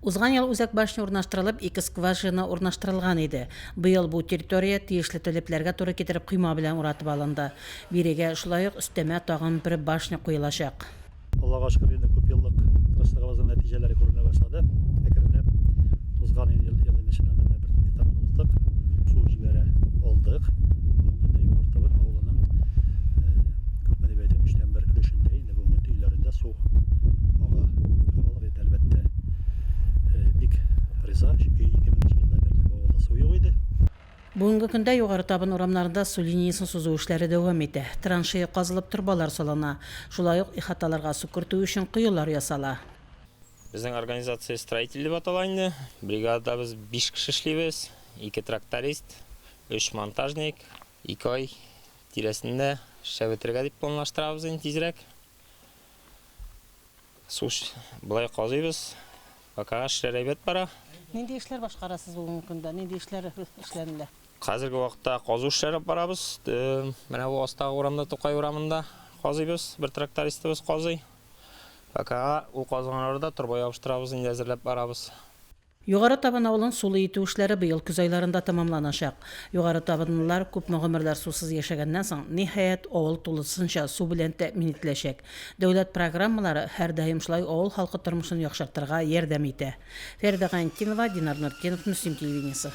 Узган ел үзәк башня урнаштырылып, ике скважина урнаштырылган иде. Быел бу территория тиешле таләпләргә туры китереп койма белән уратып алынды. Бирегә шулай ук өстәмә тагын бер башня куелачак. Аллага шөкер, инде күпьеллык тырышлыгыбызның нәтиҗәләре күренә башлады. Әкренләп узган ел ел инде чыннан да менә бер этапны уздык. Су җибәрә алдык. Бүгенге көндә Югары Табын авылының күпме дип әйтим, өчтән бер өлешендә инде бүгенге көндә өйләрендә су ага. Халык инде әлбәттә бик риза, чөнки 2000 елдан бирле бу авылда су юк иде. Бүгенге көндә Югары Табын урамнарында су линиясен сузу эшләре дәвам итә. Траншея казылып, торбалар салына. Шулай ук ихаталарга су кертү өчен коелар ясала. Безнең организация строитель дип атала инде. Бригадада без биш кеше эшлибез. Ике тракторист, өч монтажник. Ике ай тирәсендә эшләп бетерергә дип планлаштырабыз инде тизрәк. Су болай казыйбыз. Пока эшләр әйбәт бара. Нинди эшләр башкарасыз бүгенге көндә? Нинди эшләр эшләнелә? Хәзерге вакытта казу эшләре алып барабыз. Менә бу астагы урамда, Тукай урамында казыйбыз. Бер трактористыбыз казый. Пока ул казыган арада торба ябыштырабыз, инде әзерләп барабыз. Югары Табын авылын сулы итү эшләре быел көз айларында тәмамланачак. Югары Табынлылар күпме гомерләр сусыз яшәгәннән соң, ниһаять, авыл тулысынча су белән тәэмин ителәчәк. Дәүләт программалары һәрдаим шулай авыл халкы тормышын яхшыртырга ярдәм итә. Фәридә Гайнетдинова, Динар Нуртдинов, Мөслим телевидениесе.